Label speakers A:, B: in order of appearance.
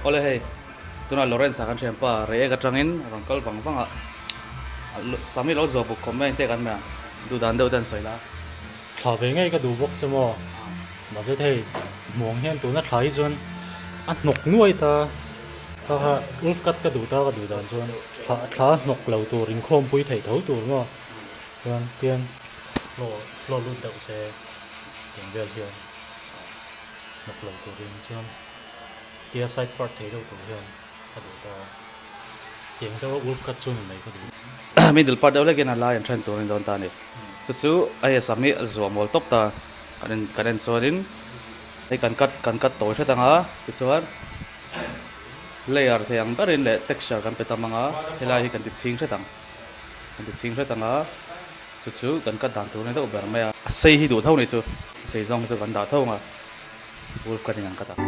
A: Awle hei, tunah Lawrence-a kan thianpa Reiek atangin a rawn kal vang vang a, Sam hi lo zuah buk khawp mai ang teh kan mai ang, duh dan deuh te an sawi la.
B: Thla ve ngei ka duh bawk se maw, mahse hei hmuang hian tuna thla hi chuan a hnawk nuai ta, kha kha wolf cut ka duh ta ka duh dan chuan thla thla hnawk lo tur inkhawmpui theih tho tur maw chuan tian hlawh hlawh lut deuh se tiang vel hian hnawk lo turin chuan tia side part thei deuh tur hian ka duh ta a, tiang deuha wolf cut chu ni mai ka duh.
A: Middle part deuh hlekin a lai an then tur a ni dawn ta a ni. Chu chu a hei sam hi a zuah mawl tawp ta kan en kan en chuanin hei kan cut kan cut tawi hret ang a tichuan layer thei ang berin leh texture kan pe tam ang a helai hi kan ti chhing hret ang kan ti chhing hret ang a chu chu kan cut dan tur a ni deuh ber mai a. A sei hi duh tho ni chu a sei zawng hi chu kan dah tho ang a wolf cutting an cut ang.